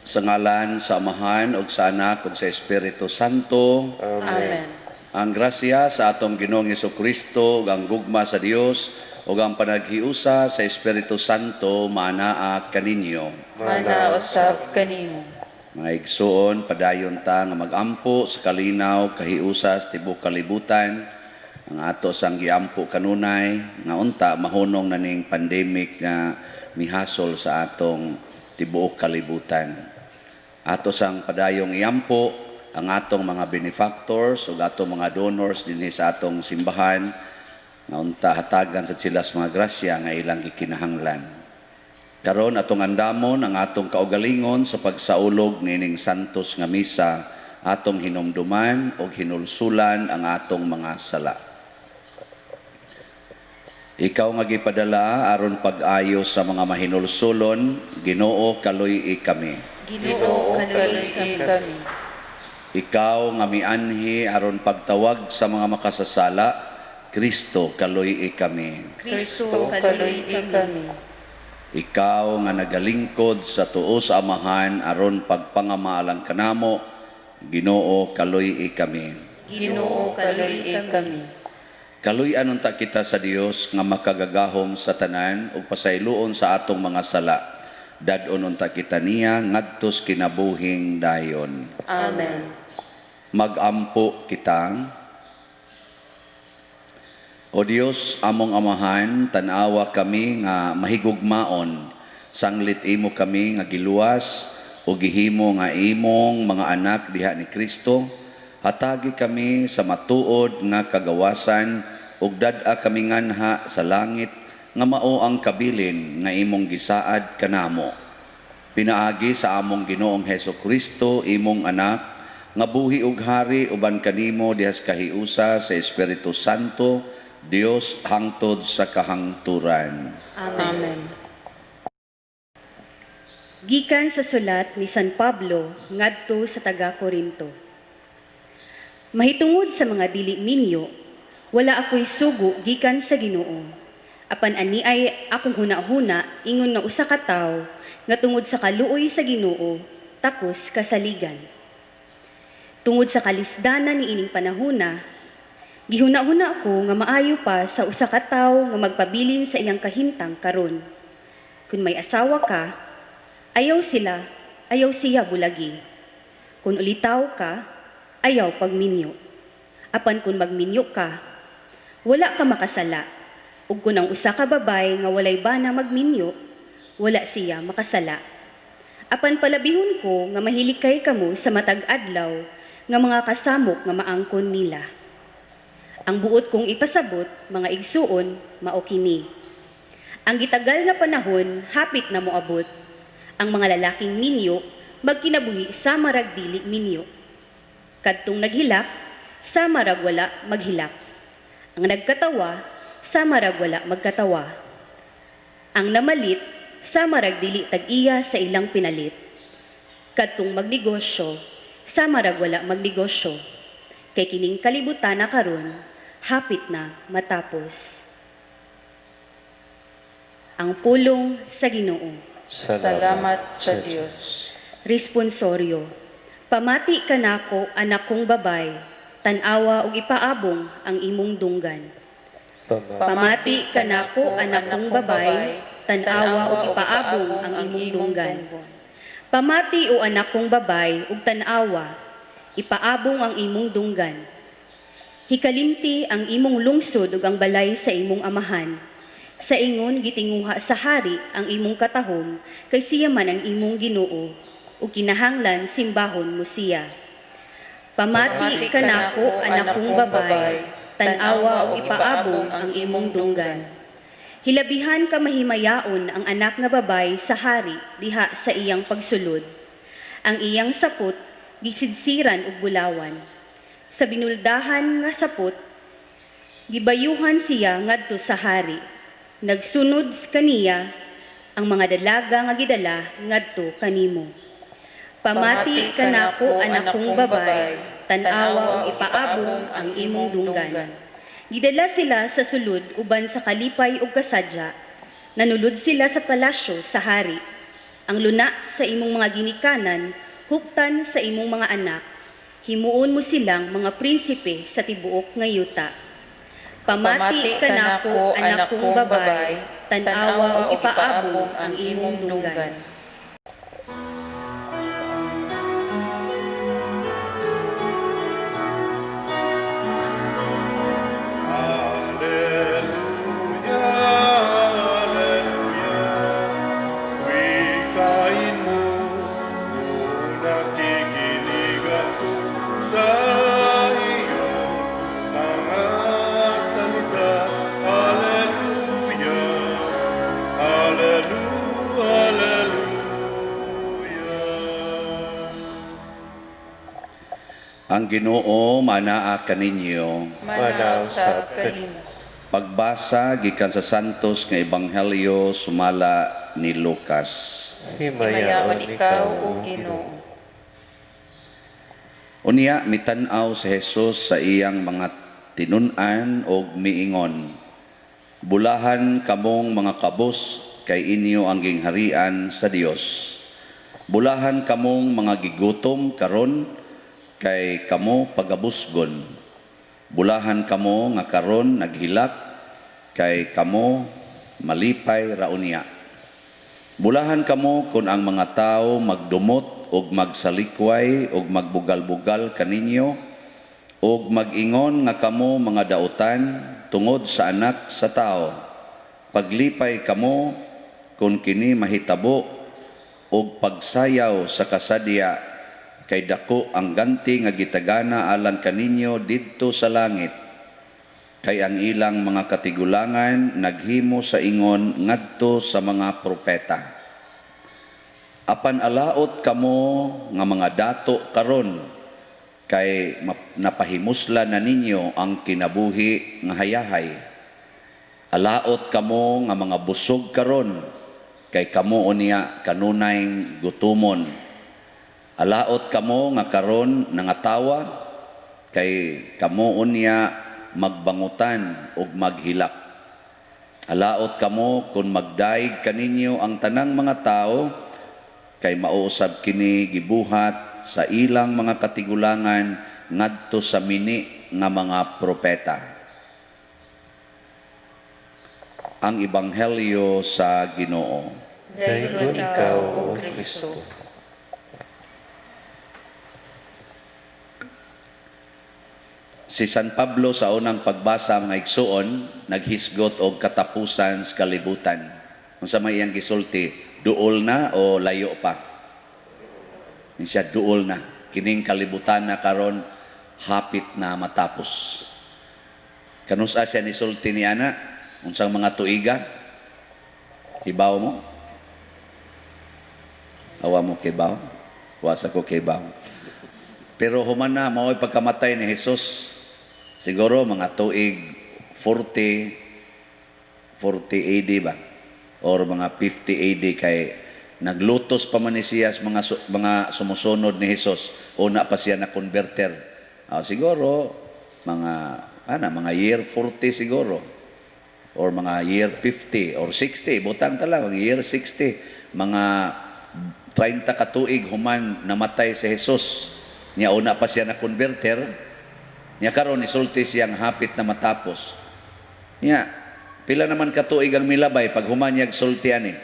Sa ngalan sa Amahan ug sa Anak ug sa Espiritu Santo. Amen. Ang grasya sa atong Ginoong Kristo ug ang gugma sa Dios ug ang panaghiusa sa Espiritu Santo maanaa kaninyo. Maanaa usab kanimo. Mga igsuon, padayon ta nga magampo sa kalinaw kahiusa sa tibuok kalibutan. Ang ato sang giampo kanunay nga unta mahunong na ning pandemic nga mihasol sa atong tibuok kalibutan. Ato sang padayong iampo ang atong mga benefactors ug atong mga donors dinhi sa atong simbahan nga unta hatagan sa sila sa mga grasya nga ilang gikinahanglan. Karon, atong andamon ang atong kaugalingon sa pagsaulog niining santos nga misa, atong hinumduman ug hinulsulan ang atong mga sala. Ikaw nga gipadala aron pag-ayo sa mga mahinulsulon, Ginoo, kaluy-i kami. Ginoo, kaluy-i kami. Ikaw nga mianhi aron pagtawag sa mga makasasala, Kristo, kaluy-i kami. Kristo, kaluy-i kami. Ikaw nga nagalingkod sa tuo sa Amahan aron pagpangamaalang kanamo, Ginoo, kaluy-i kami. Ginoo, kaluy-i kami. Kaluy-an unta kita sa Dios nga makagagahom sa tanan ug pasayloon sa atong mga sala. Dad-on unta kita niya ngadtos kinabuhing dayon. Amen. Magampo kita. O Dios, among Amahan, tan-awa kami nga mahigugmaon. Sanglit imo kami nga giluwas o gihimo nga imong mga anak diha ni Kristo. Hatagi kami sa matuod nga kagawasan ug dad-a kami nganha sa langit nga mao ang kabilin nga imong gisaad kanamo. Pinaagi sa among Ginoong Heso Kristo, imong anak, nga buhi ug hari uban kanimo dihas kahiusa sa Espiritu Santo, Dios hangtod sa kahangturan. Amen. Gikan sa sulat ni San Pablo ngadto sa taga Korinto. Mahitungod sa mga dili minyo, wala ako'y sugo gikan sa Ginoo. Apan ani ay akong huna-huna ingon nga usa ka tawo nga tungod sa kaluoy sa Ginoo takos kasaligan. Tungod sa kalisdanan ni ining panahona, gihuna-huna ko nga maayo pa sa usa ka tawo nga magpabilin sa iyang kahimtang karon. Kung may asawa ka, ayaw siya bulagi. Kung ulitaw ka, ayaw pagminyo. Apan kung magminyo ka, wala ka makasala. Ug kung ang usa ka babay nga walay bana magminyo, wala siya makasala. Apan palabihon ko nga mahilikay kamo sa matag adlaw nga mga kasamok nga maangkon nila. Ang buot kong ipasabot, mga igsuon, mao kini. Ang gitagal nga panahon hapit na moabot. Ang mga lalaking minyo magkinabuhi sa marag dili minyo. Kadtong naghilak, sa marag wala maghilak. Ang nagkatawa, sa marag wala magkatawa. Ang namalit, sa marag dili tag-iya sa ilang pinalit. Kadtong magnegosyo, sa marag wala magnegosyo. Kay kining kalibutan na karon, hapit na matapos. Ang pulong sa Ginoo. Salamat sa Dios. Responsoryo. Pamati kanako, anak kong babay, tan-awa ug ipaabong ang imong dunggan. Pamati kanako, anak kong babay, tan-awa ug ipaabong ang imong dunggan. Pamati, o anak kong babay, ug tan-awa, ipaabong ang imong dunggan. Hikalimti ang imong lungsod ug ang balay sa imong amahan. Sa ingon gitinguha sa hari ang imong katahom, kay siya man ang imong Ginoo, ug kinahanglan simbahon mo siya. Pamati kanako, anak kong babay, tan-awa ug ipaabong ang imong dunggan. Hilabihan ka mahimayaon ang anak nga babay sa hari diha sa iyang pagsulod. Ang iyang sapot gisidsiran og bulawan. Sa binuldahan nga sapot gibayuhan siya ngadto sa hari. Nagsunod kaniya ang mga dalaga nga gidala ngadto kanimo. Pamati kanako, anak kong babay, tan-awa ug ipaabong ang imong dunggan. Gidala sila sa sulod uban sa kalipay ug kasadya. Nanulod sila sa palasyo sa hari. Ang luna sa imong mga ginikanan, huptan sa imong mga anak. Himuon mo silang mga prinsipe sa tibuok nga yuta. Pamati kanako, anak kong babay, tan-awa ug ipaabong ang imong dunggan. Alleluia, Alleluia, wikain mo, nakikinig ako sa iyong mga salita. Alleluia, Alleluia, Alleluia. Ang Ginoo manaa kaninyo. Manaa usab kanimo. Pagbasa gikan sa Santos nga Ebanghelyo sumala ni Lucas. Himayaon ikaw, O Ginoo. Unya mitan-aw si Jesus sa iyang mga tinun-an og miingon: Bulahan kamong mga kabos, kay inyo ang gingharian sa Dios. Bulahan kamong mga gigutom karon, kay kamo pagabusgon. Bulahan kamo nga karon naghilak, kay kamo malipay ra unya. Bulahan kamo kun ang mga tawo magdumot og magsalikway og magbugal-bugal kaninyo og mag-ingon nga kamo mga dautan tungod sa Anak sa Tao. Paglipay kamo kun kini mahitabo og pagsayaw sa kasadya, kay dako ang ganti nga gitagana alang kaninyo didto sa langit. Kay ang ilang mga katigulangan naghimo sa ingon ngadto sa mga propeta. Apan alaot kamo nga mga dato karon, kay napahimuslan na ninyo ang kinabuhi nga hayahay. Alaot kamo nga mga busog karon, kay kamo unya kanunay gutumon. Alaot kamo nga karon nangatawa, kay kamo unya magbangutan ug maghilak. Alaot kamo kun magdaig kaninyo ang tanang mga tawo, kay mauusab kini gibuhat sa ilang mga katigulangan ngadto sa mini nga mga propeta. Ang Ebanghelyo sa Ginoo. Daygon ikaw, O Kristo. Si San Pablo sa unang pagbasa, mga igsuon, naghisgot og katapusan sa kalibutan. Unsa may iyang gisulti, duol na o layo pa? Siya duol na. Kining kalibutan na karon hapit na matapos. Kanusa siya nisulti ni ana? Unsang mga tuiga? Hibaw mo? Awa mo kibaw? Wasa ko kibaw. Pero human na, mao'y pagkamatay ni Jesus, siguro mga tuig 40 AD ba? Or mga 50 AD, kay naglutos pa man ni siya sa mga sumusunod ni Jesus. Una pa siya na converter. Siguro mga year 40 siguro. Or mga year 50 or 60, butang tala, mga year 60, mga 30 katuig human namatay si Jesus. Nya una pa siya na converter. Nya karon isulti siyang hapit na matapos. Nya pila naman katuig ang milabay pag human niyag sulti ani?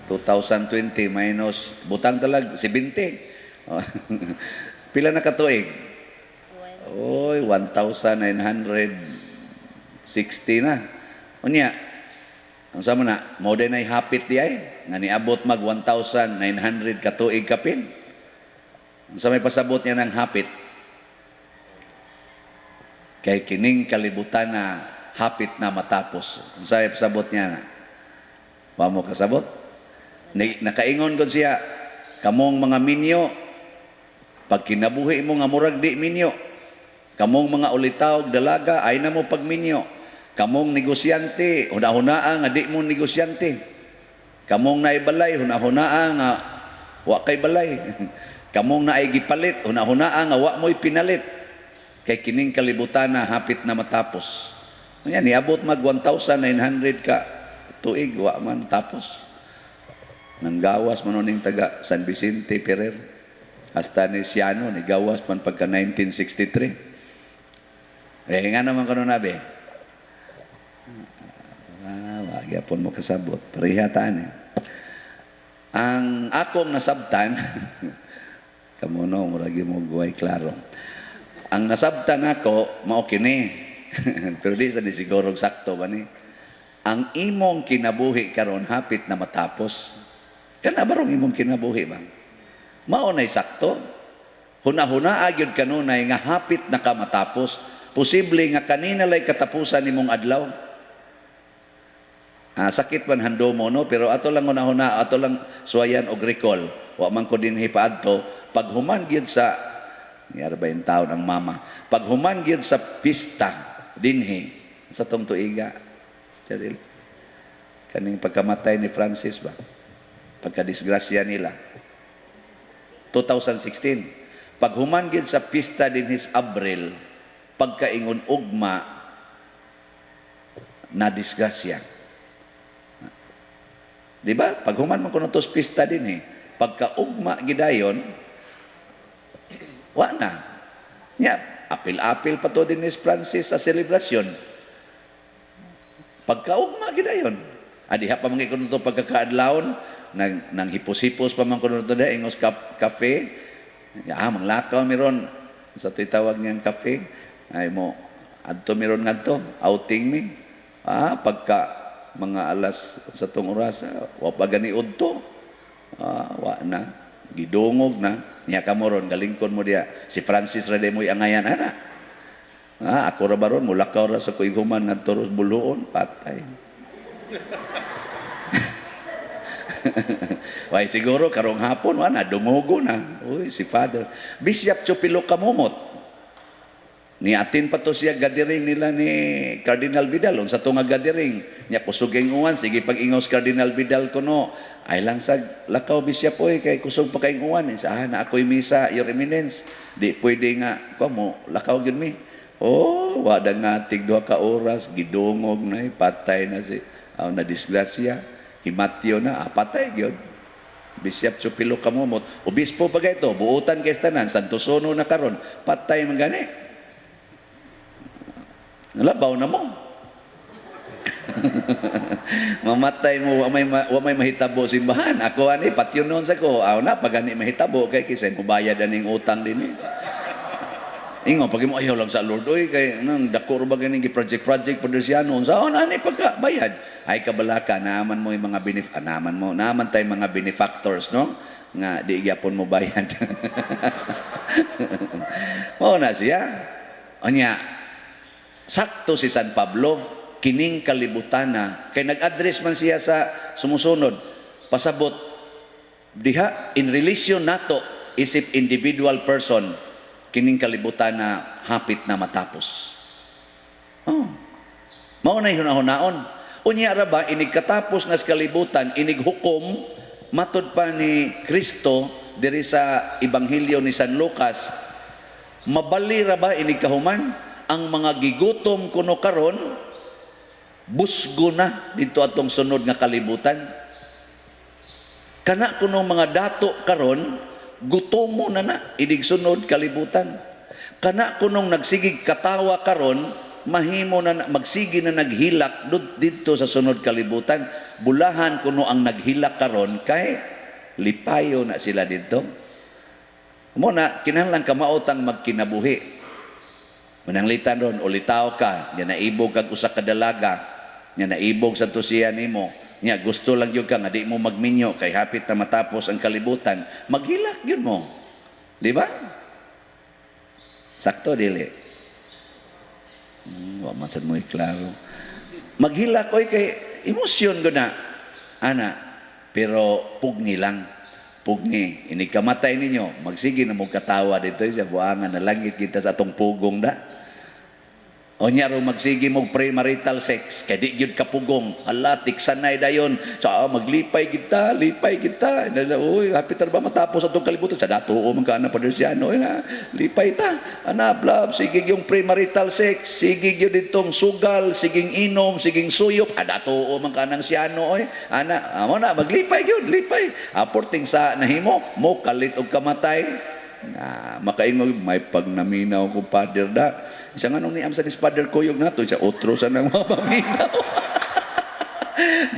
2020 minus butang talag 70. Pila na katuig? Oy, 1960 na. Unya, ang sama na, mao din ay hapit di ay, nga niabot mag 1,900 katuig kapin. Ang sa may pasabot niya ng hapit, kay kining kalibutan na hapit na matapos. Ang sa may pasabot niya na, wa mo kasabot? Nakaingon gud siya, kamong mga minyo, pag kinabuhi mo nga murag di minyo, kamong mga ulitaw dalaga, ay na mo pagminyo. Kamong negosyante, hunahunaa nga di mo negosyante. Kamong naay balay, hunahunaa nga wa kay balay. Kamong naay gipalit, hunahunaa nga wa mo'y pinalit. Kay kining kalibutan na hapit na matapos. Yan, niabot mag 1,900 ka tuig, wa man tapos. Nanggawas man ning taga San Vicente Ferrer. Hasta ni Siano, ni gawas man pagka 1963. Eh, nga naman kuno nabi. Ah, wa gyapon mo kasabot. Pareha taan eh. Ang akong nasabtan, kamo no, murag mo guway klaro. Ang nasabtan ako, mao kini. Pero di sa di siguro sakto ba ni? Ang imong kinabuhi karon hapit na matapos. Kana barong imong kinabuhi ba? Mao nay sakto. Huna-huna agyod kanunay nga hapit na ka matapos. Posible nga kanina lay katapusan nimong adlaw. Ah, sakit man hando mo no, pero ato lang hunahuna, ato lang suwayan og recall. Wa man ko dinhi paadto paghuman gyud sa niyar ba yung taon ang mama. Paghuman gyud sa pista dinhi sa tong tuiga. Steril. Kaning pagkamatay ni Francis ba? Pagkadisgrasya nila. 2016. Paghuman gyud sa pista dinhi sa Abril, pagkaingon ugma na disgrasya. Di ba? Paghuman man kuno tos pista din eh. Pagkaugma gidayon, wa na. Nya, apil-apil pa to din ni Francis sa selebrasyon. Pagkaugma gidayon. Adiha pa man kuno to pagkakaadlawon, nang hipos-hipos pa man kuno to da ingos kafe. Ya, manglakaw miron sa to'y tawag niyang kafe. Ay mo adto miron ngadto, outing mi. Ah, pagka mga alas sa tong orasa, wa pa gani udto. Ah, wa na, gidungog na. Niya ka mo ron, galingkon mo diya. Si Francis ra di mo'y angayan ana. Ah, ako ra baron mulakaw ra sa kuighuman ngadto ros buluon, patay. Way siguro karong hapon wa na dungogo na. Uy, si Father Bishop Chupilo Kamumot. Niatin pa to siya gathering nila ni Cardinal Vidal. Unsa to nga gathering? Nya kusog uwan, sige pag ingos Cardinal Vidal kuno. Ay lang sa lakaw Bishop oy kay kusog pa kayong uwan. Sa ah, na ako'y misa, Your Eminence. Di pwede nga ko mo lakaw gyud mi. Oh, wa da nga tig duha ka oras gidungog na eh, patay na si aw na disgrasya. Himatyo na, ah, patay gyud. Bishop Chupilo Kamumot, obispo pa kay to, buotan kay tanan, Santo Sono na karon, patay man gani. Labaw na mo. Mamatay mo, wa may mahitabo simbahan. Ako ani patyon noon sa ko. Aw na pag gani mahitabo kay kisay mobayad aning utang dinhi. Ingo pag mo ayaw lang sa Lord oy kay nang dako ra ba ganing project project pod siya noon sa on ani pagka bayad. Ay kabalaka naaman mo yung mga naaman mo, naaman tay mga benefactors no nga di gyapon mo bayad. Mao na siya. Unya sakto si San Pablo kining kalibutana kay nag-address man siya sa sumusunod pasabot diha in relation nato isip individual person kining kalibutana hapit na matapos. Oh. Mao nay hunahunahon. Unya ra ba inig katapos nas kalibutan inig hukom matud pa ni Kristo diri sa Ebanghelyo ni San Lucas mabali ra ba inig kahuman ang mga gigutom kuno karon busgo na dito atong sunod nga kalibutan. Kana kuno mga dato karon gutomo na na inig sunod kalibutan. Kana kunong nagsigig katawa karon mahimo na, magsigi na naghilak didto sa sunod kalibutan. Bulahan kuno ang naghilak karon kay lipayo na sila didto. Mo na kinahanglan kamaotang magkinabuhi. Mananglitan ron, ulitaw ka, nya naibog kag usa ka dalaga, nya naibog sa tusiya nimo, nya gusto lang gyud ka nga di mo magminyo kay hapit na matapos ang kalibutan, maghilak gyud mo. Di ba? Sakto dili. Wa man sad mo iklaro. Maghilak oy kay emosyon gud na. Ana, pero pugni lang. Pugni, ini kamatay ninyo, magsige na mo katawa dito sa buangan na langit kita sa atong pugong da. O nya ro magsige mo premarital sex kay di gyud kapugong. Hala, tiksanay dayon. Sa maglipay kita, lipay kita. Uy, happy ta ba matapos atong kalibutan sa dato o man ka na Padre Siano na lipay ta. Ana blab, sige yung premarital sex, sige gyud ditong sugal, siging inom, siging suyop. Dato o man ka nang siyano oy. Ana, amo na maglipay gyud, lipay. Aporting sa nahimo mo kalit og kamatay. Na makaingog may pagnaminaw ko, Father, da. Isa nga nung niam sa ni Father Kuyog nato, isa otro sa nang mapaminaw.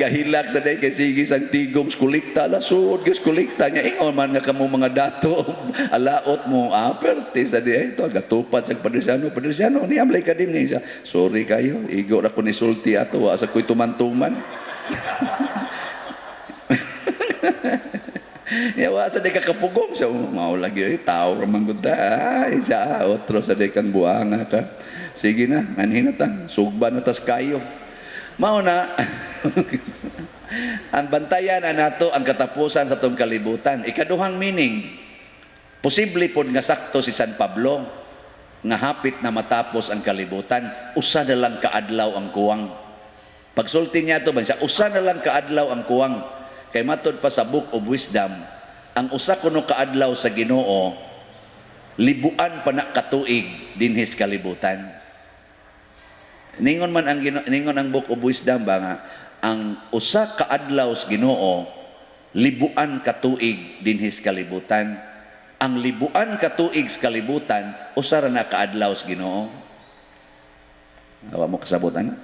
Gahilak sa day kay sige sang tigom kulikta lasod gyud kulikta niya, ingon man nga kamo mga dato alaot mo perte sa day ito gatupad sa Padre Siano. Padre Siano, niam lay ka din niya, sorry kayo, igo ra ko ni sulti ato, wa sa koy tuman-tuman. Ya wa sa di ka kapugong sa mao lagi ay tao ra man gud ta. Ay siya otro sa di kang buanga ka. Sige na, manhin na ta, sugba na tas kayo. Mao na ang bantayan na nato ang katapusan sa tong kalibutan. Ikaduhang meaning, posible pod nga sakto si San Pablo nga hapit na matapos ang kalibutan, usa na lang kaadlaw ang kuwang. Pagsulti niya to ba siya, usa na lang kaadlaw ang kuwang. Kay matod pa sa Book of Wisdom, ang usa kuno kaadlaw sa Ginoo, libuan pa na katuig dinhis kalibutan. Ningon man ang Ginoo, ningon ang Book of Wisdom ba nga ang usa kaadlaw sa Ginoo libuan katuig dinhis kalibutan. Ang libuan katuig sa kalibutan, usa ra na kaadlaw sa Ginoo. Awa mo kasabot ana?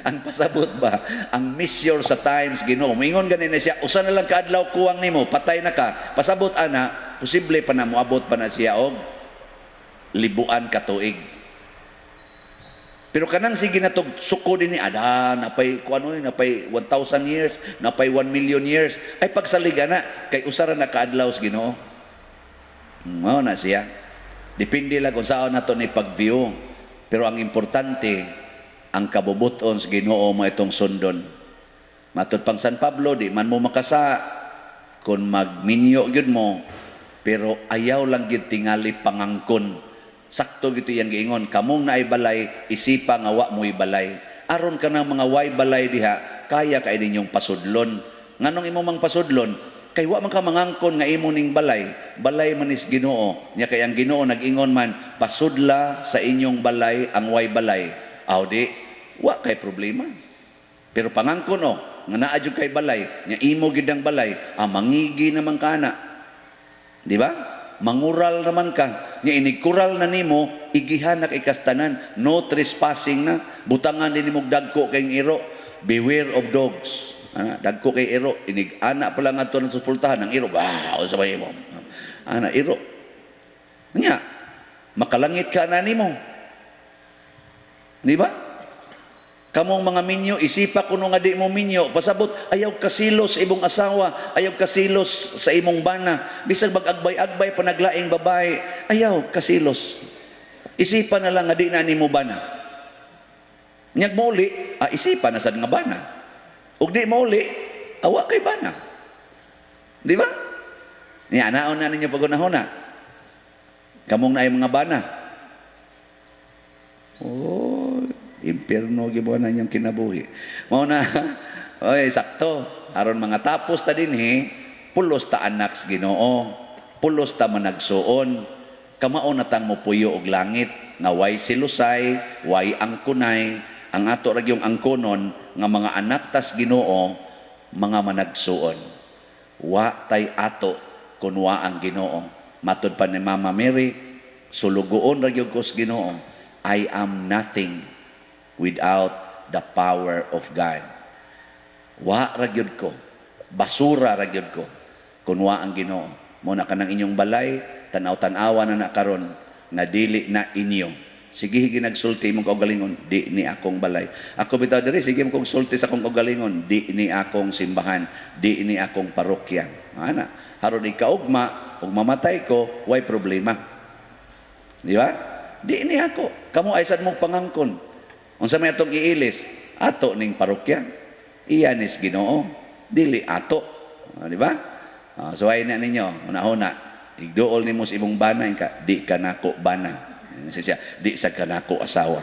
Ang pasabot ba, ang measure sa times Ginoo. Mingon gani na siya, usa na lang kaadlaw kuwang nimo, patay na ka. Pasabot ana, posible pa na moabot pa na siya og libuan katuig. Pero kanang sige na tog suko din ni ada, napay kuano napay 1,000 years, napay 1 million years, ay pagsaliga na kay usa ra na kaadlaw sa Ginoo. Mao na siya. Depende lang kung saan nato ni pag-view. Pero ang importante, ang kabubuton sa Ginoo mo itong sundon. Matod pang San Pablo, di man mo makasa kung magminyo gyud mo, pero ayaw lang gyud tingali pangangkon. Sakto gito iyang giingon, kamong naay balay, isipa nga wa mo'y balay. Aron ka ng mga way balay diha, kaya kay ninyong pasudlon. Nganong imo mang pasudlon? Kay wa man ka mangangkon nga imo ning balay, balay man is Ginoo. Nya kay ang Ginoo nag-ingon man, pasudla sa inyong balay ang way balay. Aw di, wa kay problema. Pero pangangkon o, nga naa jud kay balay, nya imo gid ang balay, mangigi naman ka na. Di ba? Mangural naman ka. Nya inigkural na nimo, igihan na kay kastanan. No trespassing na. Butangan din nimo dagko kay iro. Beware of dogs. Ana, dagko kay iro. Inig ana pa lang adto na supultahan ang iro. Wow, sa mo. Ana iro. Nya, makalangit ka na nimo. Di ba? Kamong mga minyo, isipa kuno nga di mo minyo, pasabot, ayaw kasilos sa imong asawa, ayaw kasilos sa imong bana, bisag mag-agbay-agbay panaglaing babae, ayaw kasilos. Isipa na lang nga di na nimo bana. Nyag mauli, isipa na sad nga bana. Ug di mauli, awa kay bana. Di ba? Nya naon na ninyo pagunahona. Kamong naay mga bana. Oh, impierno gibuha na niyang kinabuhi. Mao na, oy, sakto. Aron mga tapos ta dinhi, pulos ta anak sa Ginoo, pulos ta managsuon. Kamao na tang mopuyo og langit nga way silusay, way angkunay. Ang ato ra gyung angkonon nga mga anak tas Ginoo, mga managsuon. Wa tay ato kun wa ang Ginoo. Matud pa ni Mama Mary, sulugoon ra gyud ko sa Ginoo. I am nothing without the power of God. Wa ra gyud ko, basura ra gyud ko kun wa ang Ginoo. Mo na kanang inyong balay, tan-aw-tan-awa na na karon nga dili na inyo. Sige higi nagsulti imong kaugalingon, di ni akong balay. Ako bitaw diri sige mo kong sulti sa akong kaugalingon, di ni akong simbahan, di ni akong parokya. Ana, haron ikaugma ug mamatay ko, way problema. Di ba? Di ni ako. Kamo ay sad mong pangangkon. Unsa may atong iilis? Ato ning parokya. Iya nis Ginoo, dili ato. Di ba? So ay na ninyo, una-una, igduol nimo sa imong bana ka, di ka nako bana. Siya, di sa kanako asawa.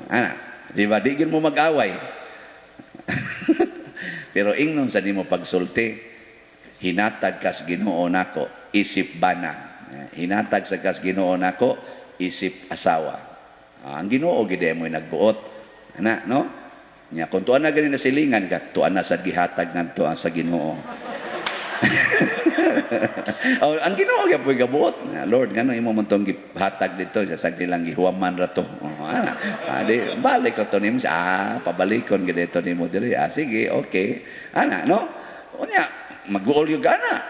Ana, di ba? Di gyud mo mag-away. Pero ingnon sa nimo pagsulti, hinatag kas Ginoo nako isip bana. Hinatag sa kas Ginoo nako isip asawa. Ang Ginoo gid mo'y nagbuot. Ana, no? Nya kung tuan na gani na silingan ka, tuan na sa gihatag ngadto sa Ginoo. Oh, ang Ginoo gyud gabuot. Lord, ngano imo man tong gihatag dito sa sagdi lang gihuwaman ra to. Oh, ana. Di balik ra to nimo, pabalikon gid dito nimo diri. Sige, okay. Ana, no? Unya, mag-uol gyud ana.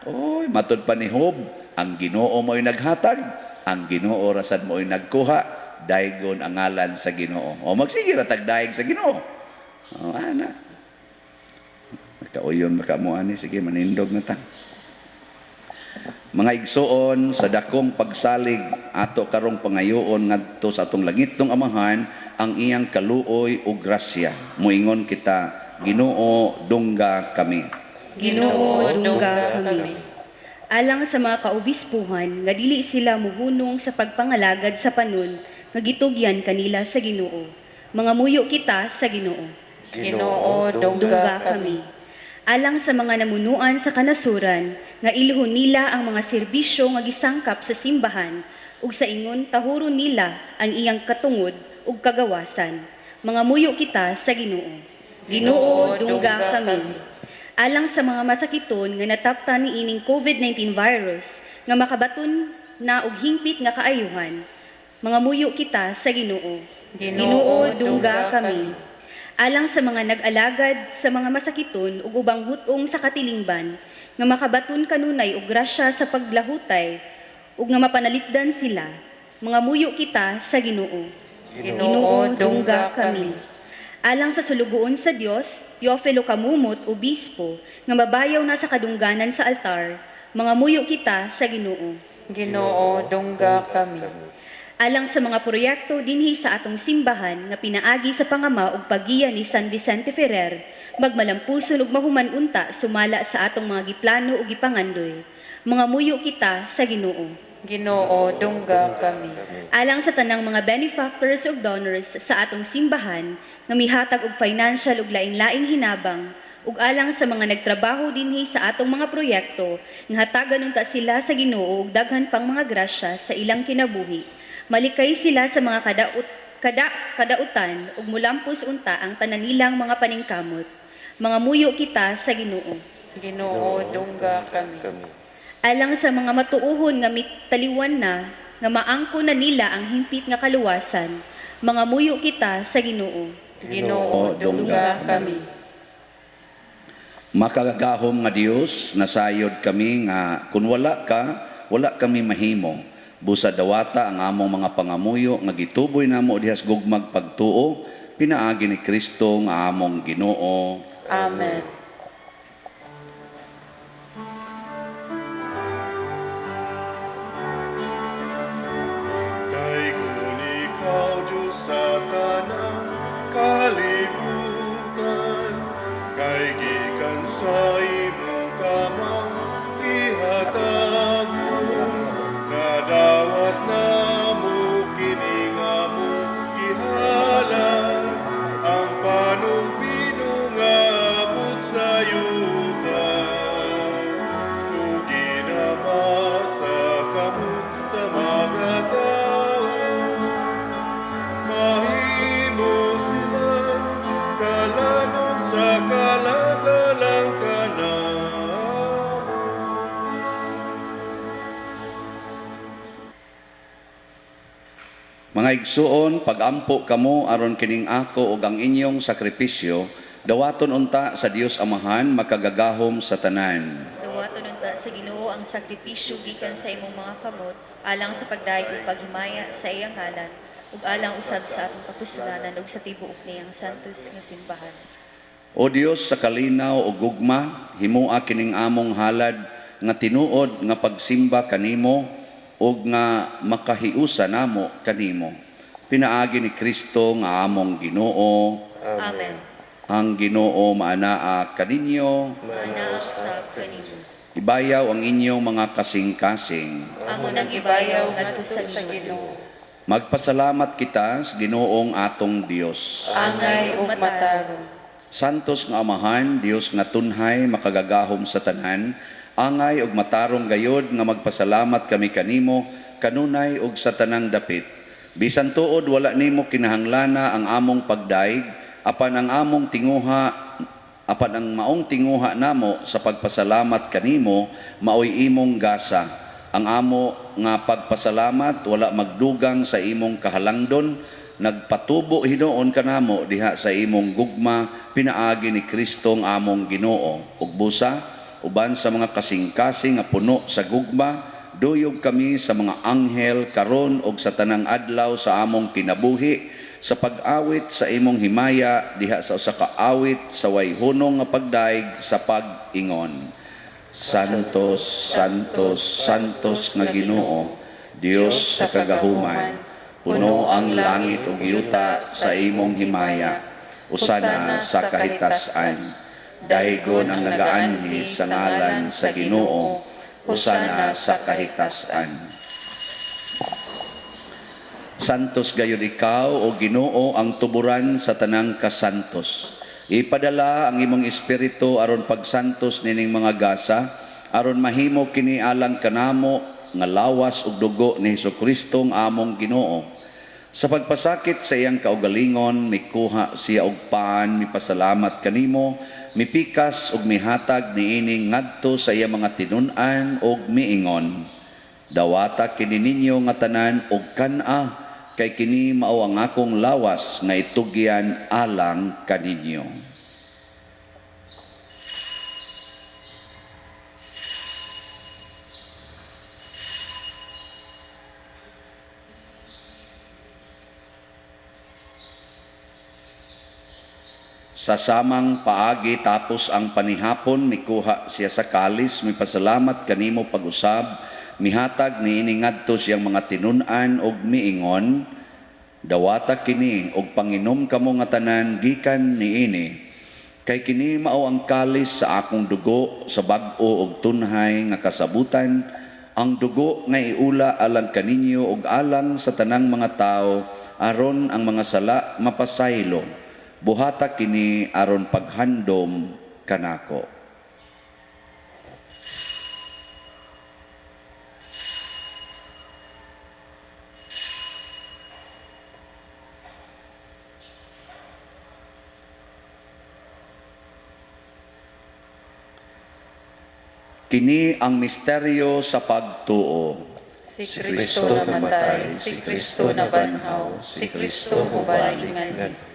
Oy, matud pa ni Job, ang Ginoo mo'y naghatag, ang Ginoo rasad mo'y nagkuha, daygon ang ngalan sa Ginoo. O magsige ra tag daig sa Ginoo. O ana. Kauyon maka mo ani, sige manindog na ta. Mga igsoon, sa dakong pagsalig ato karong pangayoon ngadto sa atong langitnong Amahan ang iyang kaluoy ug grasya. Moingon kita, Ginoo, dungga kami. Ginoo, dungga kami. Alang sa mga kaobispuhan nga dili sila muhunong sa pagpangalagad sa panon nga gitugyan kanila sa Ginoo. Mga muyo kita sa Ginoo. Ginoo, dungga kami. Alang sa mga namunuan sa kanasuran nga ilhon nila ang mga serbisyo nga gisangkap sa simbahan ug sa ingon tahuron nila ang iyang katungod ug kagawasan. Mga muyo kita sa Ginoo. Ginoo, dungga kami. Alang sa mga masakiton nga nataptan niining COVID-19 virus nga makabaton na og hingpit nga kaayuhan. Mga muyo kita sa Ginoo. Ginoo, dungga kami. Alang sa mga nag-alagad sa mga masakiton ug ubang hut-ong sa katilingban nga makabaton kanunay og grasya sa paglahutay ug nga mapanalipdan sila. Mga muyo kita sa Ginoo. Ginoo, dungga kami. Alang sa sulugoon sa Dios, Teofilo Kamumot, obispo, nga mabayaw na sa kadungganan sa altar, mga muyo kita sa Ginoo. Ginoo, dungga kami. Alang sa mga proyekto dinhi sa atong simbahan nga pinaagi sa pangama ug paggiya ni San Vicente Ferrer, magmalampuson ug mahuman unta sumala sa atong mga giplano ug gipangandoy. Mga muyo kita sa Ginoo. Ginoo, dungga kami. Alang sa tanang mga benefactors ug donors sa atong simbahan nga mihatag og financial ug lain-laing hinabang, ug alang sa mga nagtrabaho dinhi sa atong mga proyekto nga hatagan unta sila sa Ginoo ug daghan pang mga grasya sa ilang kinabuhi. Malikay sila sa mga kadautan ug mulampos unta ang tanan nilang mga paningkamot. Mga muyo kita sa Ginoo. Ginoo, dungga kami. Alang sa mga matuohon nga mitaliwan na, nga maangko na nila ang hingpit nga kaluwasan, mga muyo kita sa Ginoo. Ginoo, dungga kami. Makagagahom nga Dios, nasayod kami nga kun wala ka, wala kami mahimo. Busa dawata ang among mga pangamuyo nga gituboy namo dihas gugmag pagtuo, pinaagi ni Kristo nga among Ginoo. Amen. Daygon ikaw, Diyos, sa tanang kalibutan, kay gikan sa imong kamang gihatag mo. Nadawat namo kini nga among gihalad, ang panong bino nga abot sa yuta. Ug ginama sa kamot sa mga tao, mahimo silang kalanon sa kalagalang kanamo. Mga igsuon, pagampo kamo aron kining ako ug ang inyong sakripisyo, dawaton unta sa Dios Amahan makagagahom sa tanan. Dawaton unta sa Ginoo ang sakripisyo gikan sa imong mga kamot alang sa pagdayeg ug paghimaya sa iyang ngalan ug alang usab sa atong kapuslanan ug sa tibuok niyang santos nga simbahan. O Dios, sa kalinaw ug gugma, himoa kining among halad nga tinuod nga pagsimba kanimo ug nga makahiusa namo kanimo. Pinaagi ni Kristo nga among Ginoo. Amen. Ang Ginoo maanaa kaninyo. Maanaa usab kanimo. Ibayaw ang inyong mga kasing-kasing. Amo nang ibayaw ngadto sa Ginoo. Magpasalamat kita sa Ginoong atong Dios. Angay ug matarong. Santos nga Amahan, Dios nga tunhay, makagagahom sa tanan, angay ug matarong gayod nga magpasalamat kami kanimo kanunay ug sa tanang dapit. Bisan tuod wala nimo kinahanglana ang among pagdaig, apan ang among tinguha, apan ang maong tinguha namo sa pagpasalamat kanimo maoy imong gasa. Ang amo nga pagpasalamat wala magdugang sa imong kahalangdon, nagpatubo hinuon kanamo diha sa imong gugma pinaagi ni Kristo ang among Ginoo. Ug busa uban sa mga kasing-kasing nga puno sa gugma, duyog kami sa mga anghel karon og sa tanang adlaw sa among kinabuhi sa pag-awit sa imong himaya diha sa usa ka awit sa way hunong nga pagdaig sa pag-ingon. Santos, Santos, Santos nga Ginoo, Dios sa kagahuman, puno ang langit ug yuta sa imong himaya, usana sa kahitasan. Daygon ang nagaanhi sa ngalan sa Ginoo, usana sa kahitasan. Santos gayud ikaw o Ginoo ang tuburan sa tanang kasantos. Ipadala ang imong espiritu aron pagsantos nining mga gasa, aron mahimo kini alang kanamo nga lawas ug dugo ni Hesukristo ang among Ginoo. Sa pagpasakit sa iyang kaugalingon, mikuha siya og paan, mipasalamat kanimo, mipikas ug mihatag niini ngadto sa iyang mga tinun-an ug miingon. Dawata kini ninyo nga tanan og kan-a, kay kini mao ang akong lawas nga itugyan alang kaninyo. Sa samang paagi tapos ang panihapon, mikuha siya sa kalis, mipasalamat kanimo pag-usab, mihatag niini ngadto siyang mga tinun-an og miingon, dawata kini og panginom kamo nga tanan gikan niini, kay kini mao ang kalis sa akong dugo sa bag-o og tunhay nga kasabutan, ang dugo nga iula alang kaninyo og alang sa tanang mga tawo aron ang mga sala mapasaylo. Buhata kini aron paghandom kanako. Kini ang misteryo sa pagtuo. Si Kristo namatay, si Kristo nabanhaw, si Kristo mubalik nganhi.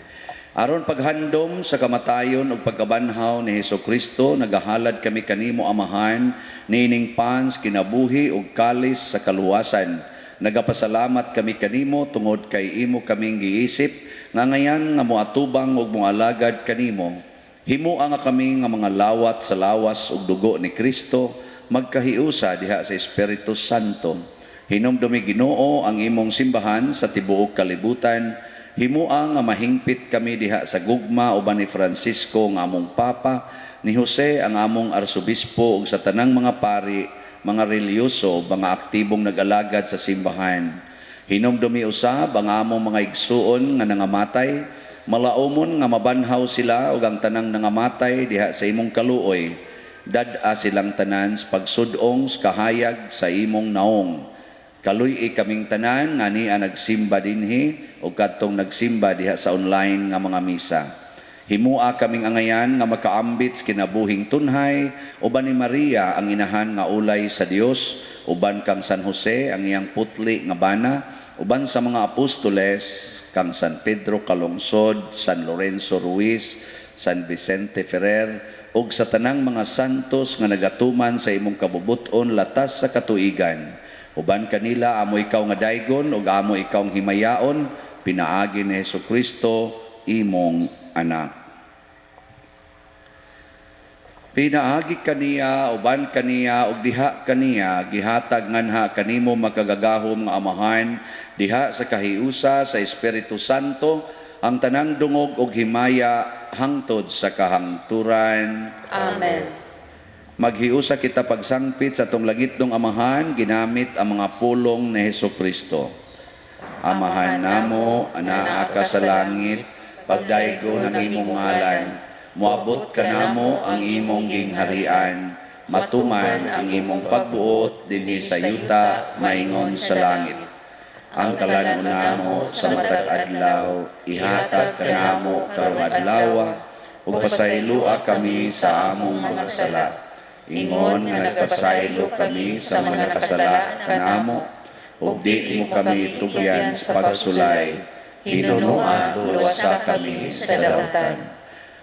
Aron paghandom sa kamatayon ug pagkabanhaw ni Hesukristo, nagahalad kami kanimo Amahan niining pans kinabuhi ug kalis sa kaluwasan. Nagapasalamat kami kanimo tungod kay imo kaming giisip nga ngayan nga moatubang ug moalagad kanimo. Himoa nga kami nga mga lawat sa lawas ug dugo ni Kristo, magkahiusa diha sa Espiritu Santo. Hinumdumi Ginoo ang imong simbahan sa tibuok kalibutan. Himoa nga mahingpit kami diha sa gugma uban ni Francisco nga among Papa, ni Jose ang among Arsobispo ug sa tanang mga pari, mga relihiyoso, mga aktibong nag-alagad sa simbahan. Hinumdumi usab ang among mga igsuon nga nangamatay, malaumon nga mabanhaw sila ug ang tanang nangamatay diha sa imong kaluoy. Dad-a silang tanan sa pagsud-ong sa kahayag sa imong naong. Kaluy-i kaming tanan nga niya nagsimba dinhi o kadtong nagsimba diha sa online nga mga misa. Himua kaming angayan nga makaambit sa kinabuhing tunhay uban ni Maria ang inahan nga ulay sa Dios, uban kang San Jose ang iyang putli nga bana, uban sa mga apostoles kang San Pedro Calungsod, San Lorenzo Ruiz, San Vicente Ferrer, ug sa tanang mga santos nga nagatuman sa imong kabubut-on latas sa katuigan. Uban kanila amo ikaw nga daygon ug amo ikaw ang himayaon, pinaagi ni Hesukristo imong anak. Pinaagi kaniya, uban kaniya, ug diha kaniya, gihatag nganha kanimo makagagahom nga Amahan, diha sa kahiusa sa Espiritu Santo, ang tanang dungog ug himaya hangtod sa kahangturan. Amen. Maghiusa kita pagsangpit sa atong langitnong Amahan, ginamit ang mga pulong ni Hesukristo. Amahan namo, anaa ka sa langit, pagdaygo ng imong ngalan, moabot kanamo ang imong gingharian, matuman ang imong pagbuot dinhi sa yuta maingon sa langit. Ang kalan-on namo sa matag adlaw, ihatag kanamo karong adlaw, ug pasayloa kami sa among mga sala. Ingon nga nagpasaylo kami sa mga nakasala kanamo, ug di mo kami tugyan sa pagsulay. Hinunoa, luwasa kami sa dautan.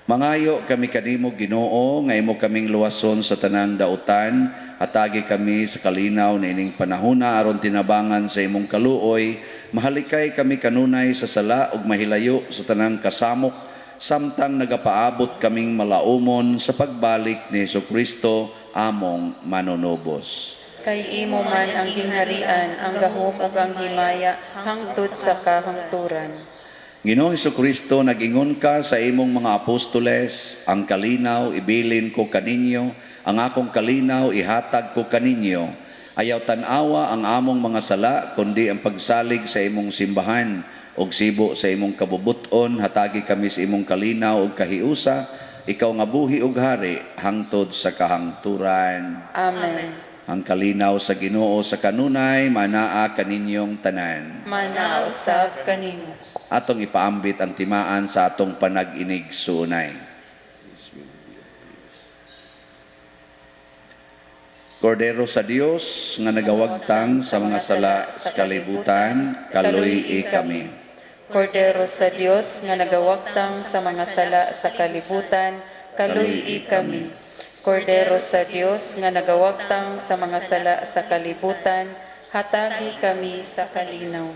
Mangayo kami kanimo, Ginoo, nga imo kaming luwason sa tanang dautan, hatagi kami sa kalinaw niining panahona aron tinabangan sa imong kaluoy, mahalikay kami kanunay sa sala ug mahilayo sa tanang kasamok, samtang nagapaabot kaming malaumon sa pagbalik ni Hesukristo among manunubos. Kay imo man ang gingharian, ang gahom ug ang himaya hangtod sa kahangturan. Ginoong Hesukristo, nag-ingon ka sa imong mga apostoles, ang kalinaw ibilin ko kaninyo, ang akong kalinaw ihatag ko kaninyo. Ayaw tan-awa ang among mga sala, kundi ang pagsalig sa imong simbahan ug sibo sa imong kabubuton, hatagi kami sa imong kalinaw ug kahiusa, ikaw nga buhi ug hari hangtod sa kahangturan. Amen. Ang kalinaw sa Ginoo sa kanunay manaa kaninyong tanan. Manaa usab kanimo. Atong ipaambit ang timaan sa atong panag-inig suunay. Kordero sa Dios nga nagawagtang sa mga sala sa kalibutan, kaluy-i kami. Kordero sa Dios nga nagawagtang sa mga sala sa kalibutan, kaluy-i kami. Kordero sa Dios nga nagawagtang sa mga sala sa kalibutan, hatagi kami sa kalinaw.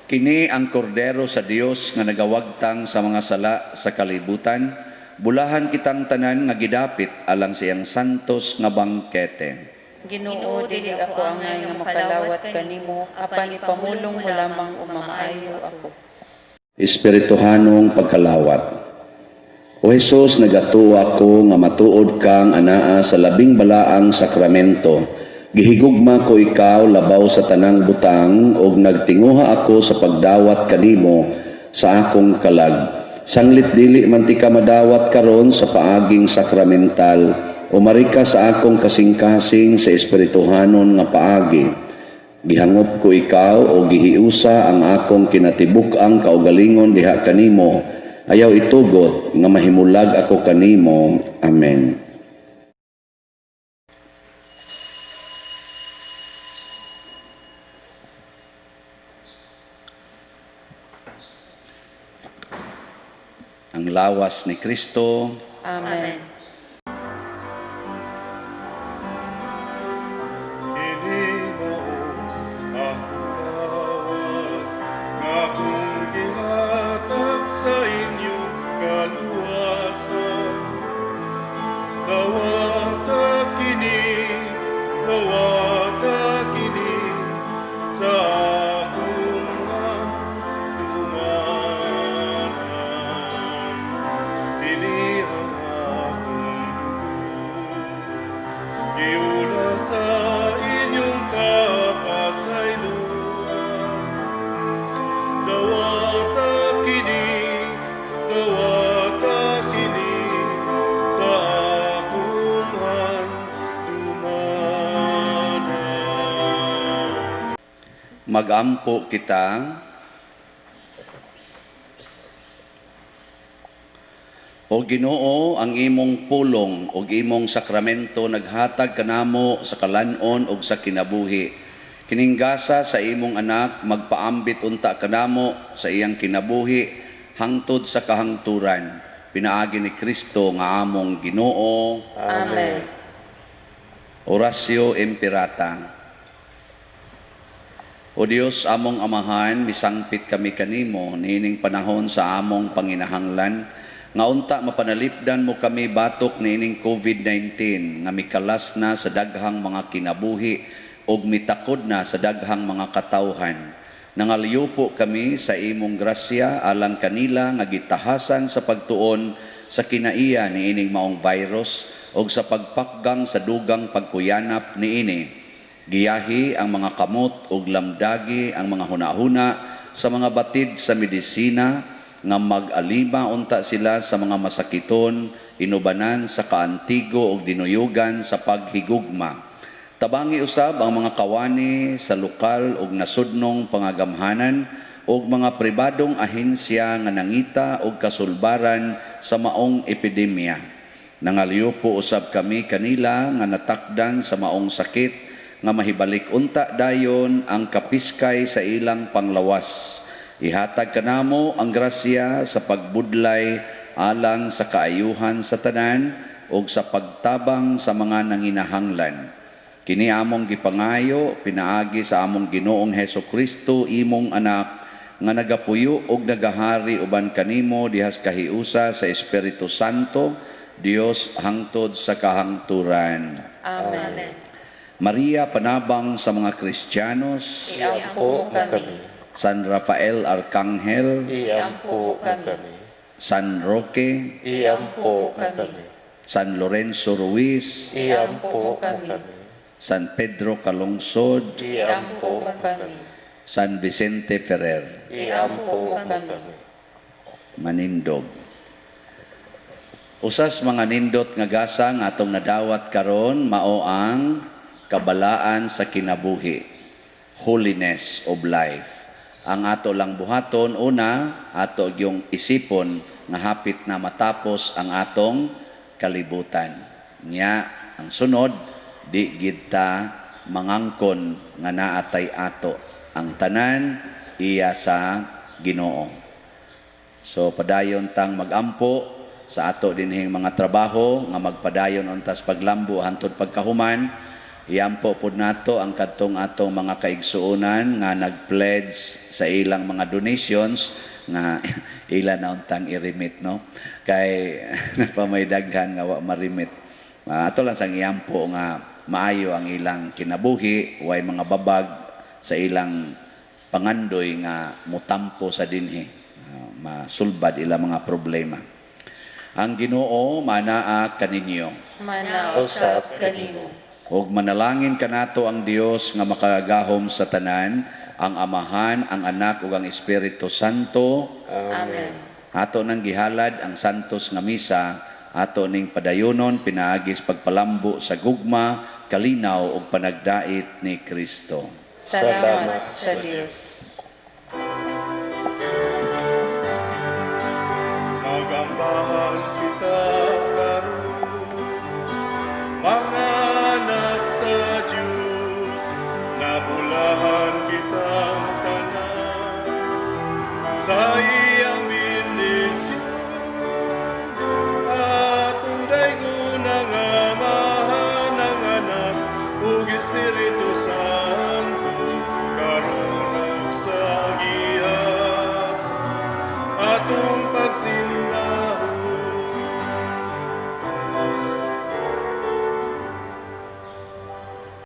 Kini ang kordero sa Dios nga nagawagtang sa mga sala sa kalibutan, bulahan kitang tanan nga gidapit alang sa iyang santos nga bangkete. Ginoo, dili ako angay nga makalawat kanimo, apan ipamulong mo lamang ug mamaayo ako. Espirituhanong pagkalawat. O Hesus, nagatuwa ko nga matuod kang anaa sa labing balaang sakramento. Gihigugma ko ikaw labaw sa tanang butang ug nagtinguha ako sa pagdawat kanimo sa akong kalag. Sanglit dili man ti ka madawat karon sa paaging sakramental, umari ka sa akong kasing-kasing sa espirituhanon nga paagi. Gihangop ko ikaw o gihiusa ang akong kinatibuk-ang kaugalingon diha kanimo. Ayaw itugot nga mahimulag ako kanimo. Amen. Ang lawas ni Kristo. Amen. Ini mao akong lawas, nga akong gihatag sa inyong kaluwasan. Dawata kini, dawata kini, sa akong handumanan. Kini ang akong dugo, giula sa inyong kapasayloan. Dawata kini, dawata kini, sa akong handumanan. Magampo kita. O Ginoo, ang imong pulong ug imong sakramento naghatag kanamo sa kalan-on ug sa kinabuhi. Kining gasa sa imong anak magpaambit unta kanamo sa iyang kinabuhi hangtod sa kahangturan. Pinaagi ni Kristo nga among Ginoo. Amen. Oratio Imperata. O Dios, among Amahan, misangpit kami kanimo niining panahon sa among panginahanglan, nga unta mapanalipdan mo kami batok niining COVID-19 nga mikalas na sa daghang mga kinabuhi ug mitakod na sa daghang mga katawhan. Nangalyupo kami sa imong grasya alang kanila nga gitahasan sa pagtuon sa kinaiya niining maong virus ug sa pagpakgang sa dugang pagkuyanap niini. Giyahi ang mga kamot ug lamdagi ang mga hunahuna sa mga batid sa medisina nga mag-alima unta sila sa mga masakiton, inubanan sa kaantigo ug dinuyugan sa paghigugma. Tabangi usab ang mga kawani sa lokal ug nasudnong pangagamhanan ug mga pribadong ahensya nga nangita og kasulbaran sa maong epidemya. Nangalyupo usab kami kanila nga natakdan sa maong sakit nga mahibalik unta dayon ang kapiskay sa ilang panglawas. Ihatag kanamo ang grasya sa pagbudlay alang sa kaayuhan sa tanan ug sa pagtabang sa mga nanginahanglan. Kini among gipangayo pinaagi sa among Ginoong Hesus Kristo, imong anak, nga nagapuyo og nagahari uban kanimo dihas kahiusa sa Espiritu Santo, Dios hangtod sa kahangturan. Amen. Amen. Maria, panabang sa mga Kristiyanos, Iampo mo kami. San Rafael Arcangel, Iampo mo kami. San Roque, Iampo mo kami. San Lorenzo Ruiz, Iampo mo kami. San Pedro Calungsod, Iampo mo kami. San Vicente Ferrer. Iampo mo kami. Manindog. Usas mga nindot nga gasa nga atong nadawat karon mao ang kabalaan sa kinabuhi, holiness of life. Ang ato lang buhaton, una, ato yung isipon nga hapit na matapos ang atong kalibutan. Nya ang sunod, di gid ta mangangkon nga naatay ato. Ang tanan iya sa Ginoo. So padayon tang magampo sa ato dinhing mga trabaho nga magpadayon untas paglambo hantod pagkahuman. Iampo pud nato ang kadtong atong mga kaigsuonan nga nag-pledge sa ilang mga donations nga ila na untang i-remit, no, kay napamay daghan nga wa ma-remit. Ato lang sang iampo nga maayo ang ilang kinabuhi, way mga babag sa ilang pangandoy nga mutampo sa dinhi, masulbad ilang mga problema. Ang Ginoo manaa kaninyo. Manausap kanimo. Ug manalangin kanato ang Dios nga makagagahom sa tanan, ang Amahan, ang Anak ug ang Espiritu Santo. Amen. Ato nang gihalad ang santos nga misa, ato ning padayonon pinaagis pagpalambo sa gugma, kalinaw ug panagdait ni Kristo. Salamat sa Dios.